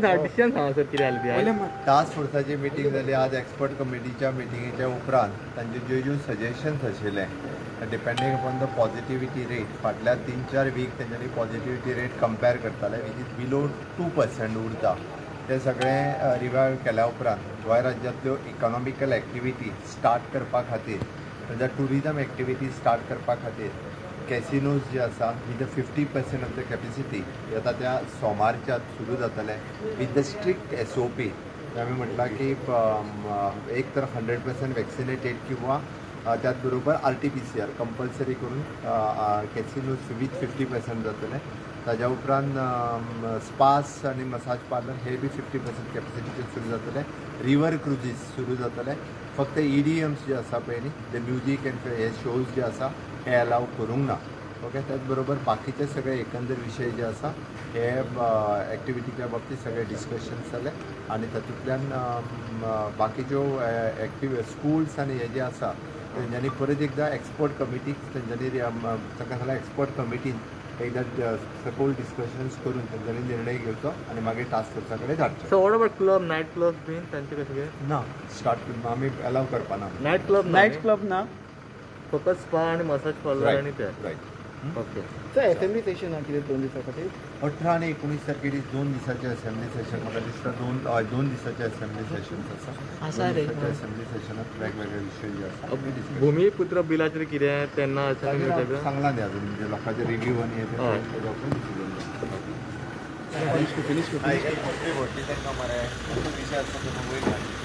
Decision सांगा sir, कितें जालें ती आयज? टास्क फोर्साची मिटींग जाली आज. एक्सपर्ट कमिटीच्या मिटिंगेच्या उपरांत तांचे ज्यो ज्यो सजेशन्स आशिल्ले, depending upon the positivity rate, फाटल्या 3-4 वीक तेंच्यांनी पॉझिटिविटी रेट कंपेर करताले, which is below 2% उरता, ते सगळें रिवायव केल्या उपरांत गोंय राज्यांतल्यो इकॉनॉमिकल एक्टिविटी स्टार्ट करपा खातीर, म्हणजे टुरिजम एक्टिविटी स्टार्ट करपा खातीर, कॅसिनोज जे आसा with 50% of the capacity आतां त्या सोमारच्या सुरू जातले with the strict SOP. आमी म्हटलां की एक तर 100% वॅक्सिनेटेड किंवा त्याच बरोबर आरटीपीसीआर कंपल्सरी करून कॅसिनोज विथ 50% जातले. ताज्या उपरांत स्पास आनी मसाज पार्लर हे बी 50% कॅपॅसिटीचेर सुरू जातले. रिवर क्रुजीस सुरू जातले. फक्त ईडीएम्स जे आसा पळय न्ही, ते म्युजीक एंड हे शोज जे आसा, हे अलाव करूंक ना. ओके, त्याच बरोबर बाकीचे सगळे एकंदर विशय जे आसा, हे एक्टिविटीच्या बाबतीत सगळे डिस्कशन्स जाले आनी तातूंतल्यान बाकीच्यो एक्टिव स्कुल्स आनी हे जे आसा, तेंच्यांनी परत एकदां एक्सपर्ट कमिटीक तेंच्यांनी ताका सांगलां, एक्सपर्ट कमिटीन एकदां सखोल डिस्कशन्स करून तेंच्यांनी निर्णय घेवचो आनी मागीर टास्क फोर्सा कडेन धाडचो. So what about club, night club बीन, तांचे कशें कितें? ना, स्टार्ट आमी अलाव करपाना. Night club? नायट क्लब ना. फकत स्पा आणि मसाज पार्लर आणि ते. Right. Okay. Sir, assembly session हा कितें 2 दिसां खातीर? 18 आनी 19 तारखेर 2 दिसाचें असेंब्ली सेशन. म्हाका दिसता 2 दिसाचें असेंब्ली सेशन आसा. आसा 2 रे. दिसाच्या असेंब्ली सेशनात वेगवेगळे विशय जे आसा ते discuss. भूमिपुत्र बिलाचेर कितें तेन्ना अशें ताजेर हांव मेळटलें? सांगलां न्ही अजून, म्हणजे लोकांचे रिव्यू आनी हे ते तेज्या उपरांत decision घेवचो. फिनिश. पत्री व्हडली तांकां मरे, विशय आसता ते वयर.